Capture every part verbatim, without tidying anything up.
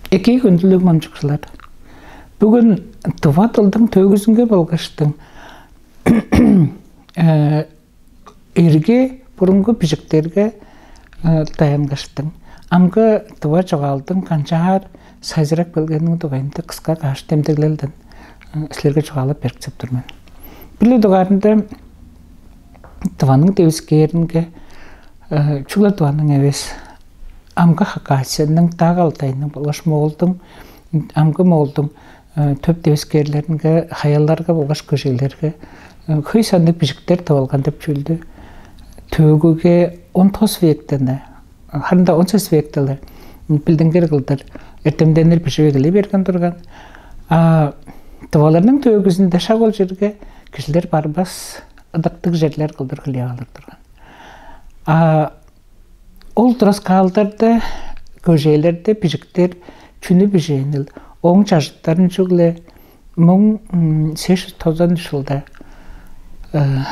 Экии, хүндүлүг номчукчулар. Бүгүн тыва дылдың төөгүзүнге болгаштың, э, эрги бурунгу бижиктерге, э, даянгаштың, амгы тыва чогаалдың канчаар сайзырап келгениниң дугайында кыска каш демдеглелден, э, силерге чугаалап бериксеп тур мен. Бир дугаарында Тываның девискээринге, э, чүгле Тываның эвес, амгы Хакасияның, Дагы Алтайның болгаш Моолдуң, амгы Моолдуң, э, төп девискээрлеринге, хаялларга болгаш көжээлерге, э, хөй санныг бижиктер тып алган деп чүүлдү төөгүге он тос вектени, харын-даа он сес вектени билдингир кылдыр эртемденнер бижип эгелей берген турган. А тываларның төөгүзүнде шак ол черге кижилер барбас, ыдыктыг черлер кылдыр хүлээп алыр турган. А ол тураскаалдарда, көжээлерде бижиктер чүнү бижээнил, ооң чажыттарын чүгле муң, м, сес чүс тозан чылда, э,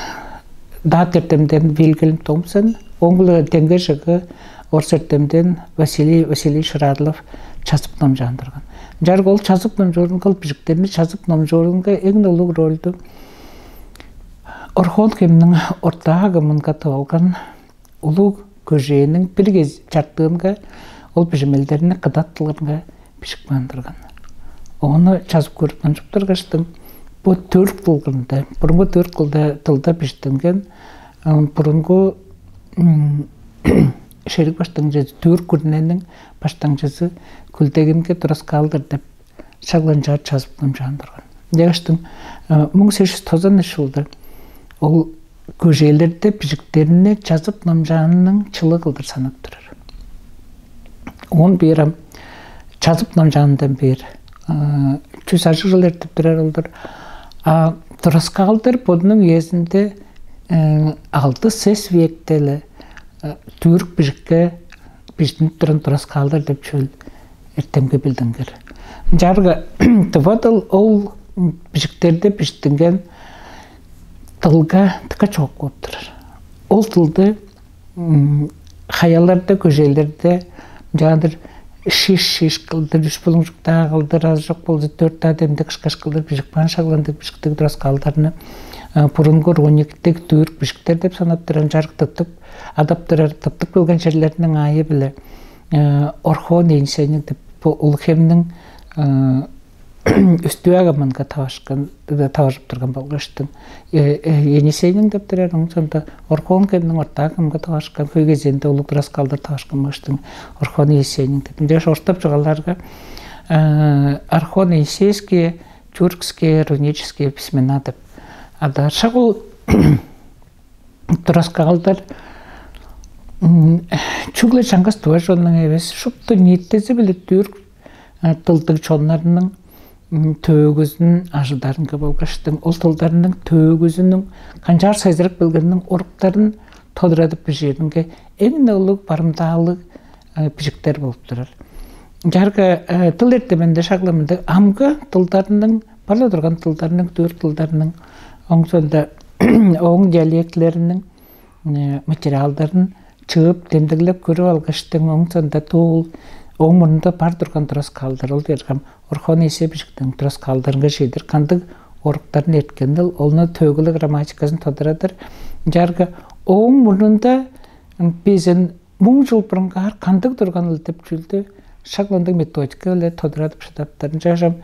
дат эртемден Вильгельм Томсон, ооң-биле деңге чыгыы орус эртемден Василий Васильевич Радлов чазып номчаан турган. Ынчаарга ол чазып номчуурунга, ол бижиктерни чазып номчуурунга эң улуг рольду Орхон хемниң ортаа агымынга тып алган улуг көжээниң бир кез-, чартыынга ол бижимелдерни кыдаттыларынга бижип каан турган. Ону чазып көрүп номчуп тургаштың, бо түрк дылында, бурунгу түрк дылда, дылда бижиттинген, ам, бурунгу, м, шериг баштыңчызы, түрк күрүнениң баштыңчызы Күлдегенге тураскаалдыр деп шак ынчаар чазып номчаан турган. Ынчангаштың, э, муң сес чүс тозан үш чылда ол көжээлерде бижиктерни чазып номчаанының чылы кылдыр санап турар. Оон бээр ам чазып номчаанындан бээр, э, чүс ажыг чыл эртип турар ол-дур. А тураскаалдар бодунуң үезинде, э, алды-сес векте-ле, э, түрк бижикке бижиттинип турар тураскаалдар деп чүүл эртемге билдингир. Ынчаарга тыва дыл ол бижиктерде бижиттинген дылга дыка чоок болуп турар. Ол дылды, м, хаяларда, көжээлерде, ынчаандыр шиш-шиш кылдыр, үш булуңчуктаа кылдыр, азы чок болза дөрт-даа демдек ышкаш кылдыр бижип каан, шак ындыг бижиктиг тураскаалдарны, э, бурунгу руниктиг түрк бижиктер деп санап турар, ынчаарга тыптып, адап турар, тыптып келген черлериниң аайы-биле, э, Орхон Енисейниң деп, бо Улуг-Хемниң, э, үстүү агымынга таварышкан, э, таваржып турган болгаштың. Э, э, Енисейниң деп турар, ооң соонда Орхон хемниң ортаа агымынга таварышкан, хөй кезиинде улуг тураскаалдар таварышкан болгаштың, Орхон Енисейниң деп. Ынчангаш орустап чугаалаарга, э, Орхон-Енисейские тюркские рунические письмена деп адаар. Шак ол тураскаалдар, м, чүгле чаңгыс тыва чоннуң эвес, шупту ниитизи-биле түрк, э, дылдыг чоннарның, м, төөгүзүн ажыдарынга болгаштың, ол дылдарның төөгүзүнүң канчаар сайзырап келгениниң оруктарын тодарадып бижээринге эң-не улуг барымдаалыг, э, бижиктер болуп турар. Ынчаарга, э, дыл эртеминде шак-ла мындыг амгы дылдарның, бар-ла турган дылдарның, түрк дылдарның, ооң соонда ооң диалектилериниң, э, материалдарын чыып, демдеглеп көрүп алгаштың, ооң соонда дуу ол, ооң мурнунда бар турган тураскаалдар, ол дээрге ам Орхон-Енисей бижиктиң тураскаалдарынга чедир кандыг оруктарын эрткенил, ону төөгүлүг грамматиказын тодарадыр. Ынчаарга ооң мурнунда, м, безин муң чыл бурунгаар кандыг турганыл деп чүүлдү шак ындыг методика-биле тодарадып шыдаптар. Ынчангаш ам,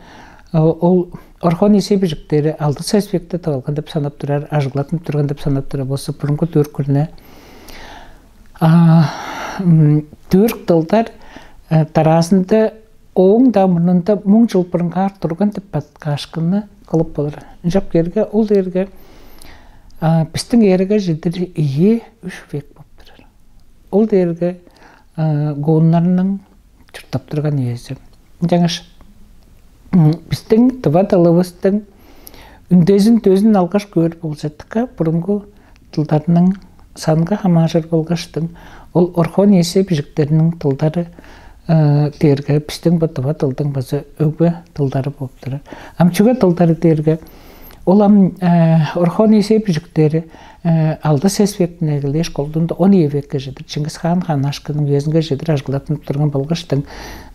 э, ол Орхон-Енисей бижиктери алды-сес векте тып алган деп санап турар, ажыглаттынып турган деп санап турар болза, бурунгу түрк күрүне, а, м, түрк дылдар, э, дараазында ооң-даа мурнунда муң чыл бурунгаар турган деп бадыткаашкынны кылып болур. Ынчап кээрге, ол дээрге, а, бистиң эрага чедир ийи-үш век болуп турар. Ол дээрге, а, гуннарның чурттап турган үези. Ынчангаш, м, бистиң тыва дылывыстың үндезин, дөзүн алгаш көөр болза, дыка бурунгу дылдарның санынга хамааржыр болгаштың, ол Орхон-Енисей бижиктериниң дылдары, э, дээрге бистиң бо тыва дылдың база өгбе дылдары болуп турар. Ам чүге дылдары дээрге, Ол ам Орхон Иисей бижиктери алды сес вектен эгелээш, колдуунда он ийи векке чедир, Чингис хаан хаанашкының үезинге чедир ажыглаттынып турган болгаштың,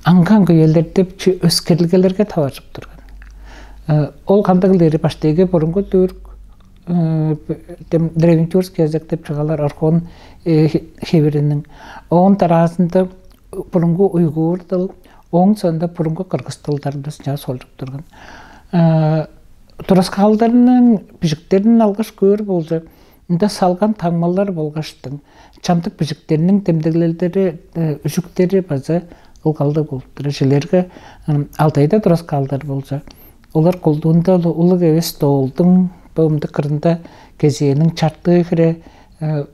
аңгы-аңгы үелерде өскерлигелерге таваржып турган. Ол кандыгыл дээри, баштайгы бурунгу түрк, древнетюркский язык деп чыгаалар, Орхон хевириниң. Оон дараазында бурунгу уйгур дыл, ооң соонда бурунгу кыргыз дылдарында чаа солчуп турган. Тураскаалдарның бижиктерин алгаш көөр болза, ында салган таңмалар болгаштың, чамдык бижиктерниң демдеглелдери, үжүктери база ылгалдыг болуп турар. Чижээлээрге, Алтайда тураскаалдар болза, олар колдуунда улуг эвес доолдуң бо ымдык кырында кезээниң чартыы хире,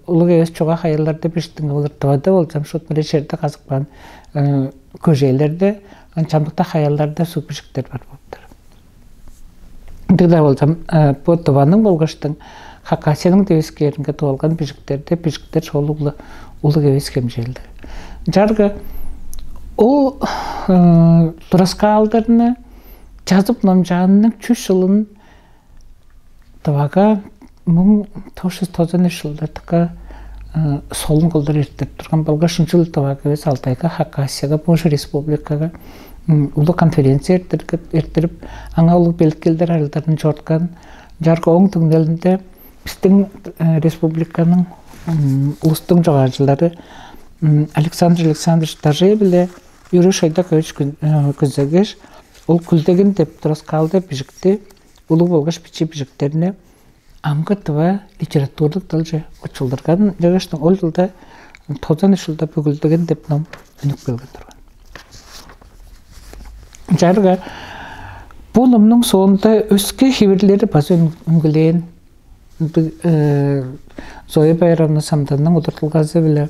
улуг эвес чуга хаяларда бижиттинген, олар Тывада болза ам шуут мырыңай черде казып каан көжээлерде, ам чамдыкта хаяларда суг бижиктер бар болуптар. Ындыг-даа болза ам, бо Тываның болгаштың Хакасияның девискээринге тывылган бижиктерде бижиктер шоолуг-ла улуг эвес хемчээлдиг. Ынчаарга ол тураскаалдарны чазып номчаанының чүс чылын Тывага муң тос чүс тозан үш чылдатка солун кылдыр эртип турган болгаш, ынчыл Тывага эвес, Алтайга, Хакасияга, Польша республикага улуг конференция эрттирип, аңаа улуг белеткелдер ажылдарын чоруткан. Ынчаарга ооң түңнелинде бистиң республиканың улустуң чогаалчылары Александр Александрович Дажей биле Юрий Шойдакович Күнзегеш ол «Күлдегин» деп тураскаалды бижикти, улуг болгаш бичии бижиктерни амгы тыва литературлуг дылче очулдурган. Ынчангаштың ол чылда, тозан үш чылда бо «Күлдегин» деп ном үнүп келген турган. Ынчаарга бо номнуң соонда өске хевирлери база үнгүлээн. Зоя Байыровна Самданның удуртулгазы-биле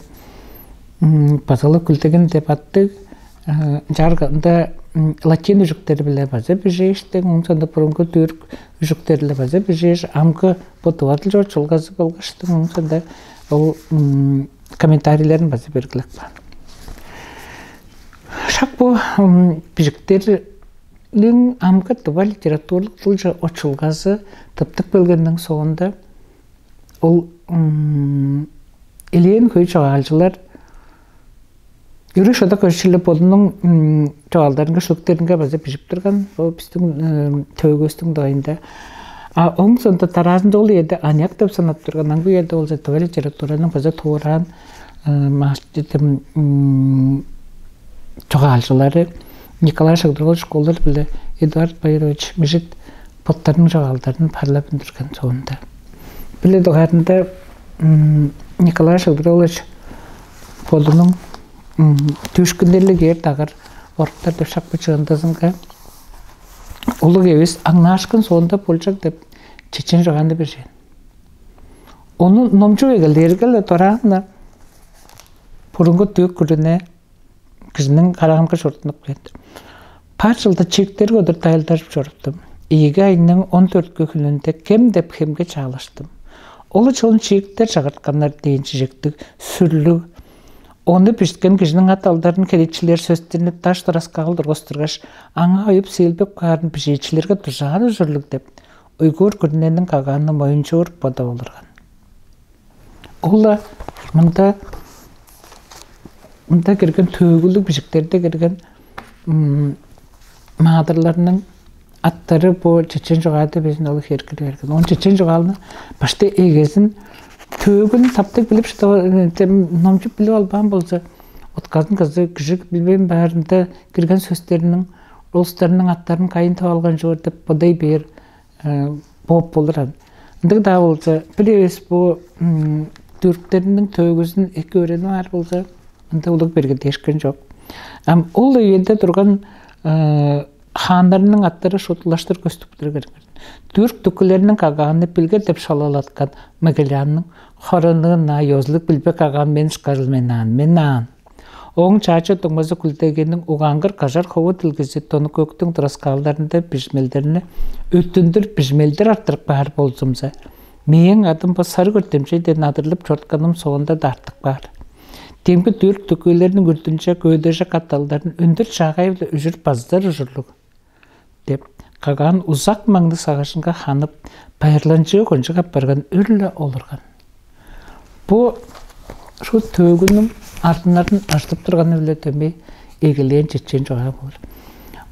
база-ла «Күлдегин» деп аттыг. Ынчаарга ында латин үжүктери-биле база бижээштиң, ооң соонда бурунгу түрк үжүктери-биле база бижээш, амгы бо тыва дылче очулгазы болгаштың, ооң соонда ол комментарийлерин база бергилеп каан. Шак бо бижиктерниң амгы тыва литературлуг дылче очулгазы тыптып келгениниң соонда ол элээн хөй чогаалчылар Юрий Шойдакович-биле бодунуң чогаалдарынга, шүлүктеринге база бижип турган, бо бистиң төөгүвүстүң дугайында. А ооң соонда дараазында ол үеде аныяк деп санап турган, аңгы үеде болза тыва литератураның база туораан чогаалчылары Николай Шагдыр-оолович Колдур биле Эдуард Баирович Мижит боттарының чогаалдарын парлап үндүрген соонда. Бир-ле дугаарында Николай Шагдыр-оолович бодунуң «Дүүшкүннерлиг эр-дагыр оруктар» деп шак бо чыындызынга улуг эвес аңнаашкын соонда болчук деп чечен чогаалны бижээн. Ону номчуп эгелээрге-ле, дораан-на бурунгу түрк күрүне кижиниң караанга чорудунуп кээр. Бар чылда чииктерге удур дайылдажып чоруптум. Ийиги айның он дөрткү хүнүнде Кем деп хемге чаалаштым. Ол чылын чииктер чагыртканнар дээн чижектиг, сүрлүг. Ону бижиткен кижиниң ат-алдарын херечилээр сөстерни даш тураскаал тургустургаш, аңаа уюп сиилбеп каарын бижээчилерге дужаан ужурлуг деп, уйгур күрүнениң кагааны моюнчуур бодап олурган. Ол-ла мында, мында кирген, төөгүлүг бижиктерде кирген маадырларның аттары бо чечен чогаада безин ол херкири берген. Оон чечен чогаалны башта эгезин, төөгүн таптыг билип, что номчуп билип албаан болза, отказын кызы кижи билбейн баарында кирген сөстериниң, улустарның аттарын кайын тып алган чоор деп бодай бээр бооп болур ан. Ындыг-даа болза, бир эвес бо түрктерниң төөгүзүн эки өөренип аар болза, ында улуг бергедээшкен чок. Ам ол үеде турган хааннарның аттары шуут улаштыр көстүп турар. Түрк түкүлерниң кагааны билге деп шалалаткан Могилянның: «Хораныы-на ёзулуг билбек агаан мен ышкажыл, мен аан, мен аан». Ооң чаачы дуңмазы Күлдегенниң угаангыр кажар хову дилгизи Тонук-Көктүң тураскаалдарында бижимелдерни өттүндүр бижимелдер арттырып каар болзумза, мээң адым бо сарыг өртемчейден адырлып чорутканым соонда-даа артып каар. Демги түрк түкүлерниң үрдүнче көөдөжек ат-алдарын үндүр чаагай-биле үжүр базар ужурлуг деп, Кагаан узак маңныг сагышынга ханып, байырланчыы кончуг апарган өр-ле олурган. Бо шуут төөгүнүң артыннарын ажыдып турганы-биле дөмей эгелээн чечен чугаа боор.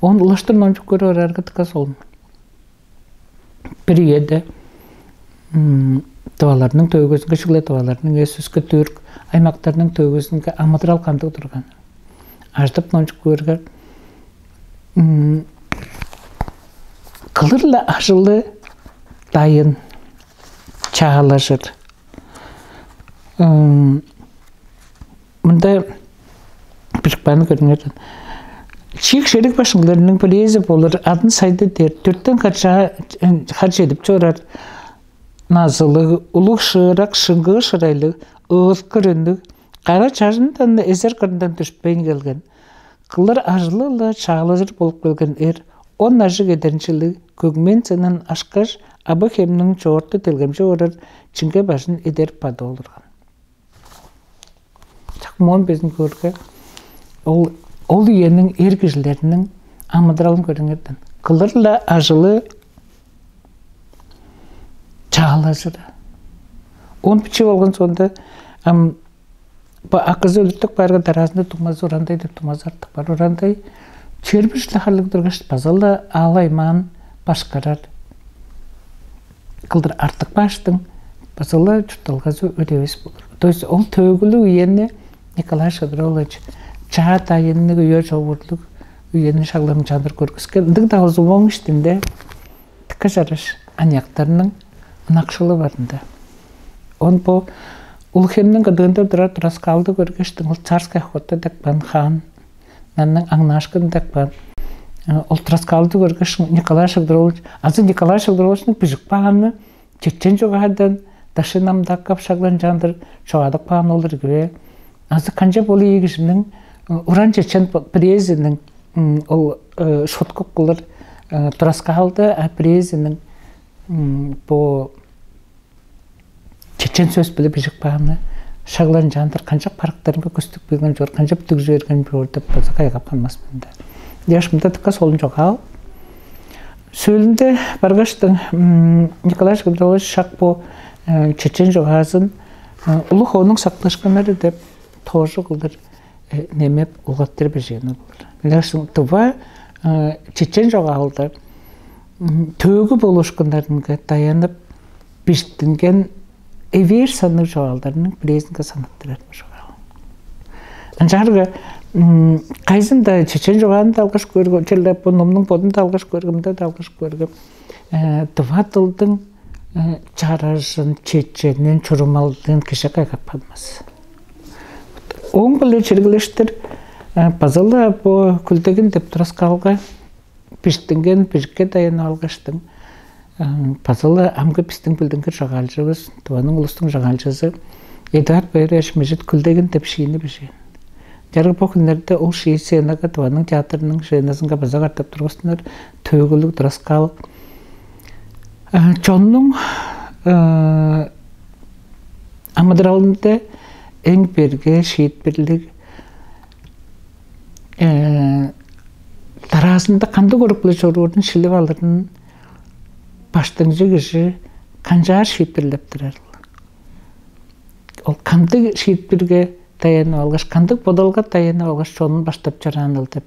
Оон улаштыр номчуп көрүп ораарга дыка солун. Бир үеде тываларның төөгүзүнге, чүгле тываларның эвес, өске түрк аймактарның төөгүзүнге амыдырал кандыг турган. Ажыдып номчуп көөрге, кылыр-ла ажылы дайын, чаалажыр. Мында бижип кааны көрүңер. Чиик шериг башкыларның бирээзи болур, адын Сайды дээр, дөртен хар чедип чорар, назылыг, улуг шыырак, шыңгыы шырайлыг, ыылкыр үннүг, кара чажындан эзер кырындан дүшпейн келген. Кылыр ажылы-ла чаалажыр болуп келген эр, он ажыг эдеринчилиг, көңмээн сынын ашкаш, аба хемниң чоорту делгемче орар чиңге бажын эдерип бады олурган. Чак моон безин көөрге, ол ол үениң эр кижилериниң амыдыралын көрүңерден. Кылыр-ла ажылы чаалажыры. Он бичи болгон соонда ам бо акызы өлүртүп каарга, дараазында дуңмазы урандай деп, дуңмазы артып каар. Урандай чер бир харлыг тургаш, база-ла аал-аймаан башкарар. Кылдыр артык баштың база-ла чуртталгазы өревес болур. То есть ол төөгүлүг үени Николай Шыдырович чаа дайынныг, үе човурлуг үени шаглам чандыр көргүскен. Ындыг-даа болза, ооң иштинде тыка чараш аныяктарның ынакшылы барында. Он бо Улуг-Хемниң кыдыында турар тураскаалды көргештиң, ол царская охота деп каан, хааннарның аңнаашкын деп каан. Ол тураскаалды көргеш, Николай Шыгдырович, азы Николай Шыгдыровичтиң бижип кааны чечен чугаадан даши намдаккап шагланчаандыр чугаадып каан ол ирги бе? Азы канчап ол ийи кижиниң уран чечен бирээзиниң ол шуткуп кылыр тураскаалды, а бирээзиниң бо чечен сөс-биле бижип кааны шагланчаандыр, канчап парыктарынга көстүп келген чоор, канчап дүгжү берген чоор деп база кайгап ханмас мен да. Дээш мында дыка солун чогаал. Сөөлүнде баргаштың Николай Шыгдырович шак бо чечен чогаазын улуг хооның сактыышкыннары деп тоожу кылдыр немеп улгаттыр бижээн ол. Ынчаштың тыва чечен чогаалдар төөгү болуушкуннарынга даянып бижиттинген эвээр санныг чогаалдарның бирээзинге санаттырар бо чогаал. Ынчаарга кайзын-даа чечен чогааны-даа алгаш көөрге, черле бо номнуң бодун-даа алгаш көөрге, мында-даа алгаш көөрге, тыва дылдың чаражын, чеченин, чурумалдыын кижи кайгап ханмас. Ооң-биле чергелештир база-ла бо Күлдегин деп тураскаалга бижиттинген бижикке даянып алгаштың, база-ла амгы бистиң билдингир чогаалчывыс, Тываның улустуң чогаалчызы Эдуард Байырович Мижит «Күлдегин» деп шиини бижээн. Чаргы бо хүннерде ол шии сценага, Тываның театрының сценазынга база катап тургустунар, төөгүлүг тураскаал. Чоннуң амыдыралында эң берге шиитпирлиг, дараазында кандыг орук-биле чоруурун шилип алырын баштыңчы кижи канчаар шиитпирлеп турарыл? Ол кандыг шиитпирге даянып алгаш, кандыг бодалга даянып алгаш, чонун баштап чорааныл деп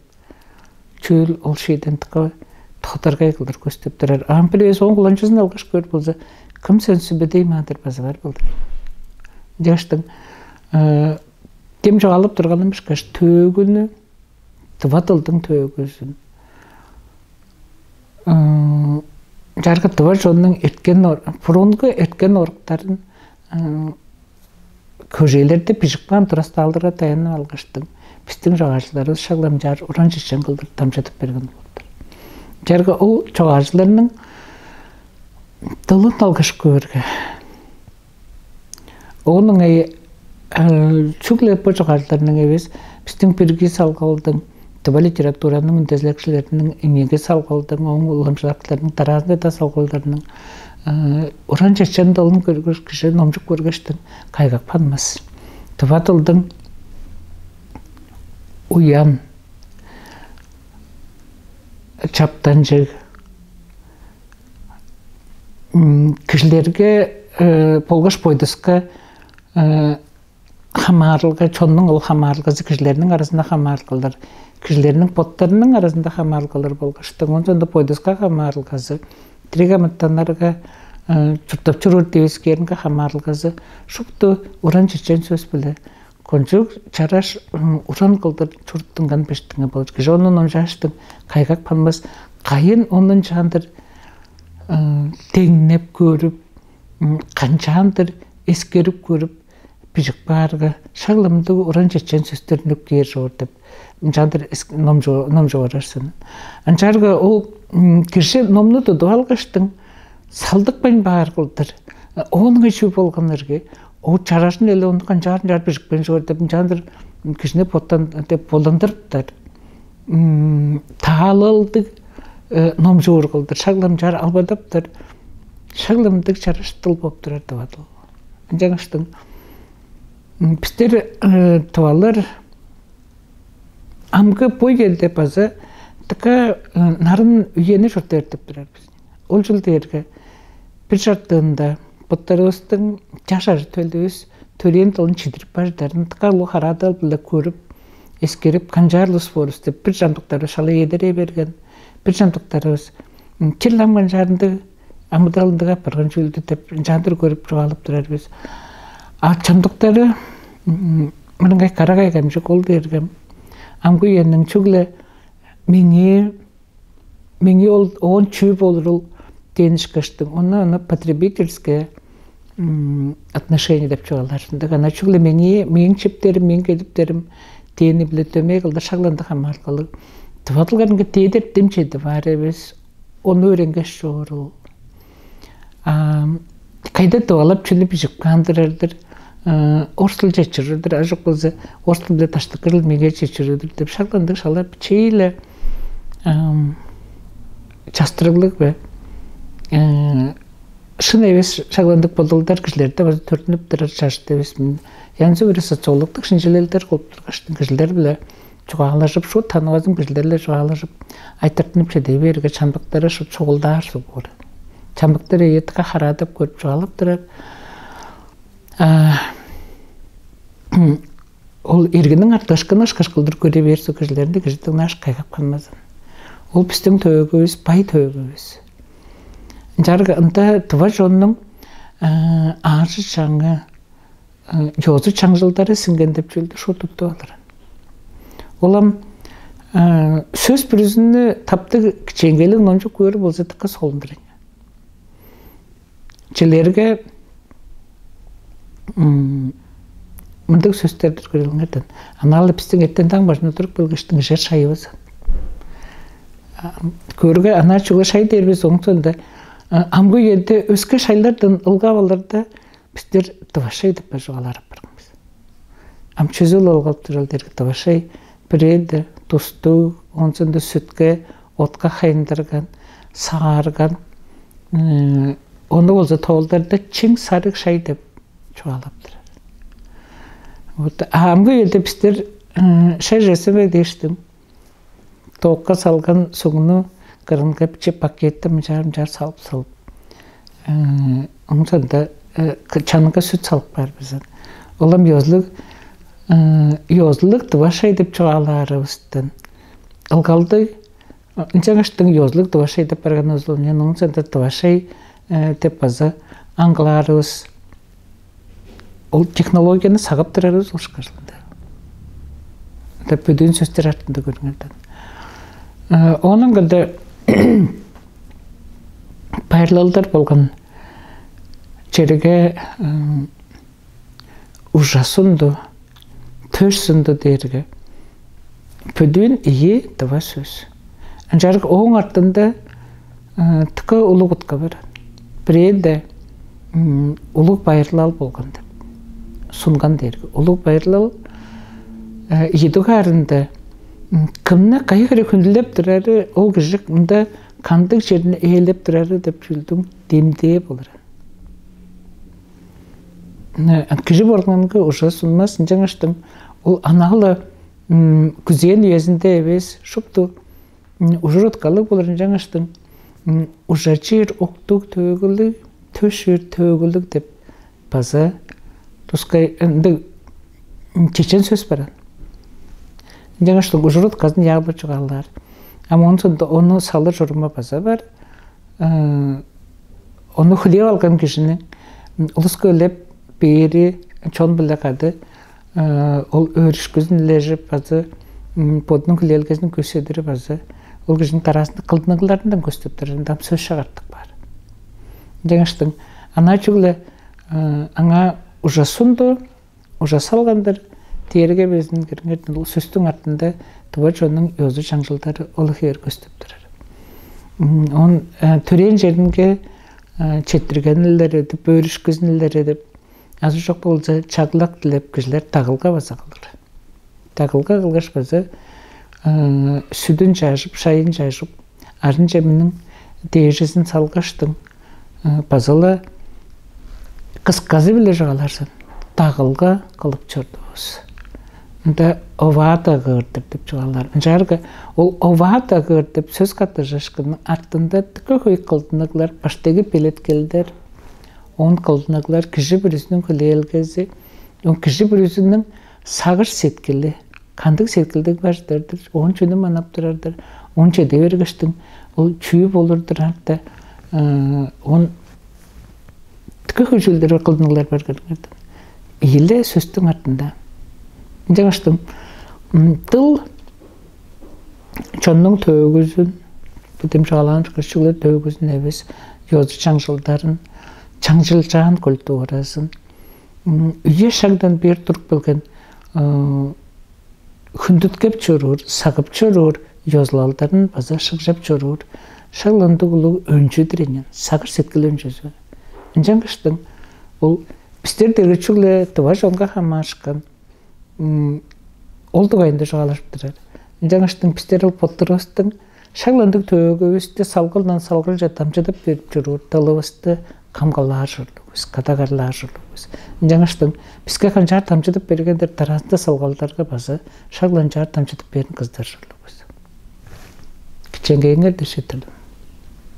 чүүл ол шииден дыка тодаргай кылдыр көстүп турар. Ам бир эвес ооң куланчызын алгаш көөр болза, кым сен сүбедей маадыр база бар болду. Дээштиң ким чугаалап турганын бишкаш, төөгүнү, тыва дылдың төөгүзүн, чаргы тыва чоннуң эрткен, бурунгу эрткен оруктарын көжээлерде бижип каан тураскаалдарга даянып алгаштың, бистиң чогаалчыларывыс шагламчаар уран чечен кылдыр дамчыдып берген болуптар. Чаргы ол чогаалчыларның дылын алгаш көөрге, оон ыңай чүгле бо чогаалчыларның эвес, бистиң бирги салгалдың, тыва литератураның үндезилекчилериниң, ийиги салгалдың, ооң уламчылакчыларының, дараазында-даа салгалдарның уран чечен дылын көргүш кижи, номчуп көргештиң, кайгап ханмас. Тыва дылдың уян, чаптанчыг, Кижилерге болгаш бойдуска хамаарылга, чоннуң ол хамаарылгазы кижилерниң аразында хамаарылгалар, кижилерниң боттарының аразында хамаарылгалар болгаштың, оон соонда бойдуска хамаарылгазы, тириг амытаннарга чурттап чоруур девискээринге хамаарылгазы шупту уран чечен сөс-биле кончуг чараш уран кылдыр чуруттунган бештиңе болур. Кижи ону номчааштың кайгап ханмас, кайын ону ынчаандыр деңнеп көрүп, канчаандыр эскерип көрүп, бижип каарга, шак-ла мындыг уран чечен сөстерни үпкээр чоор деп ынчаандыр номчуп орарсын. Ынчаарга ол кижи номну тудуп алгаштың салдыкпайн баар кылдыр. Оон ыңай чүү болган эрге? Ол чаражын эле ону канчаар-ынчаар бижипкен чоор деп ынчаандыр кижини боттан деп боландырыптар. Таалалдыг номчуур кылдыр, шак-ла ынчаар албадаптар, шак-ла мындыг чараш дыл болуп турар деп адыл. Ынчангаштың бистер тывалар амгы бо үеде база дыка нарын үени чуртаар деп турар бис. Ол чүл дээрге бир чартыында боттарывыстың чаш ажы-төлүвүс төрээн дылын чидирип бар чыдарын дыка улуг хараадал-биле көрүп, эскерип, канчаар улус боор бис деп бир чамдыктарывыс шала эдерей берген, бир чамдыктарывыс чил ам канчаарындыг амыдалындыг апарган чүүлдү деп ынчаандыр көрүп чугаалап турар бис. А чамдыктары мырыңгай карагай камчык ол дээрге амгы үениң чүгле меңээ меңээ ол оон чүү болурул дээн ышкаштың, ону аны потребительское отношение деп чугаалаар. Ындыг ана чүгле меңээ мээң чиптерим, мээң кедиптерим дээни-биле дөмей кылдыр шагландыг хамаарылгалыг. Тывадылгарынга дээдер дем чеди баар эвес, ону өөренгеш чорул. Кайда тывалап чүнү бижип каандырар-дыр, орус дыл чечирир-дир, ажык болза орус дыл биле даштыкыр дыл меге чечирир-дир деп шагландыг шала бичии-ле частырыглыг бе, шын эвес шагландыг бодалдар кижилерде база төрүнүп турар чажыт эвес мен. Янзы бир социологдуг шинчилелдер кылып тургаштың кижилер биле чугаалажып, шуут таныгазын кижилер-биле чугаалажып, айтыртынып чедей бээрге чамдыктары шуут чугулдаар суг боор. Чамдыктар эйетке хараадап көрүп чугаалап турар. Ол иргиниң артыышкыны ышкаш кылдыр көре бээр суг кижилеринде кижи дыңнааш кайгап ханмазын. Ол бистиң төөгүвүс, бай төөгүвүс. Ынчаарга ында тыва чоннуң аажы чаңы, ёзу чаңчылдары сиңген деп чүүлдү шуут уттуп алыр. Ол ам сөс бүрүзүнү таптыг кичээнгейлиг номчуп көөр болза дыка солундур эң. Чилерге мындыг сөстердир көрүлүңерден. Анаалы бистиң эртен таң бажында туруп келгештиң ижер шайывыс. Көрге ана чугу шай дээр бис оңтонда амгы үеде өске шайлардан ылгап алырда бистер тывашай деп бажып аларып барган бис. Ам чүзүл ылгап турал дерге тывашай бирээде тустуг, онсунда сүтке, отка хайындырган, саарган, ону болза тоолдарда чиң сарыг шай деп чугаалап турар. Вот амгы үеде бистер шай жасамай дээштим. Тоокка салган сугну кырынга биче пакетти мынчаар-мынчаар салып салып, оңзанда чанынга сүт салып каар бизин. Олам ёзулуг ёзулуг дывашай деп чугаалаарывыстан ылгалдыг ынчангаштың ёзулуг дывашай деп барганывыс ол мен оңзанда дывашай деп база аңгылаарывыс. Ол технологияны сагып турарывыс ол шкажылында. Деп бүдүүн сөстер артында көрүңерден. Оның кында байырлалдар болган черге ужасунду, төш сунду дээрге бүдүүн ийи дыва сөс. Ынчаарга ооң артында тыка улуг утка бар. Бирээде улуг байырлал болган деп сунган дээрге улуг байырлал ийи дугаарында кымны кайы хире хүндүлеп турары ол кижи мында кандыг черни ээлеп турары деп чүүлдүң демдээ болур. Кижи болгонга уже сунмас ынчангаштың ол анаала күзээн үезинде эвес шупту ужур уткалыг болур ынчангаштың ужачыр уктуг төөгүлүг төшүүр төөгүлүг деп база тускай ындыг чечен сөс баран. Ынчангаш ужур-утказын яалбы чугаалаар. Ам оон соонда ону салыр чуруму база бар. Ону хүлээп алган кижини улуска үлеп бээри, чон-биле кады ол өөрүшкүзүн илежип база бодунуң хүлээлгезин күүседирип база ол кижиниң дараазында кылдыныгларындан көстүп турар ындам сөс шагартык бар. Ынчангаштың ана чүгле аңаа ужасунду ужасалгандыр. Дээрге безин кириңерден ол сөстүң артында тыва чоннуң ёзу чаңчылдары ол хевээр көстүп турар. Он төрээн черинге четтиргенилер деп, өөрүшкүзүнүлер деп азы чок болза чаглак дилеп кижилер дагылга база кылыр. Дагылга кылгаш база сүдүн чажып, шайын чажып, арынче мының дээжизин салгаштың база-ла кысказы-биле чугааларзын дагылга кылып чордувус. Мында оваа дагыыр деп деп чугаалаар. Ынчаарга ол оваа дагыыр деп сөс каттыжышкынның артында дыка хөй кылдыныглар, баштайгы белеткелдер, он кылдыныглар, кижи бүрүзүнүң хүлээлгези, он кижи бүрүзүнүң сагыш сеткили, кандыг сеткилдиг бар чыдыр-дыр, оон чүнү манап турар-дыр, оон чеде бергештиң ол чүү болур-дур артта, он дыка хөй чүүлдер кылдынылар бар көрүңерден. Ийиле сөстүң артында. Ынчангаштың дыл чоннуң төөгүзүн, бо дем чугаалаан күчүглер төөгүзүн эвес, ёзу чаңчылдарын, чаңчылчаан культуразын, үе шагдан бээр туруп келген хүндүткеп чоруур, сагып чоруур ёзулалдарын база шыгжап чоруур шагландыг улуг өнчүдүр эңен, сагыш сеткил өнчүзү. Ынчангыштың ол бистер дергичүгле дыва чонга хамаашкан ол дугайында чугаалашып турар. Ынчангыштың бистер ол боттарывыстың шагландыг төөгүвүстү салгылдан салгылче дамчыдып берип чоруур дылывысты камгалаар ужурлуг бис, кадагарлаар ужурлуг бис. Ынчангаштың биске канчаар дамчыдып бергендир дараазында салгалдарга база шагланчаар дамчыдып берин кыздар ужурлуг бис. Кичээнгейиңер дешеттирдим.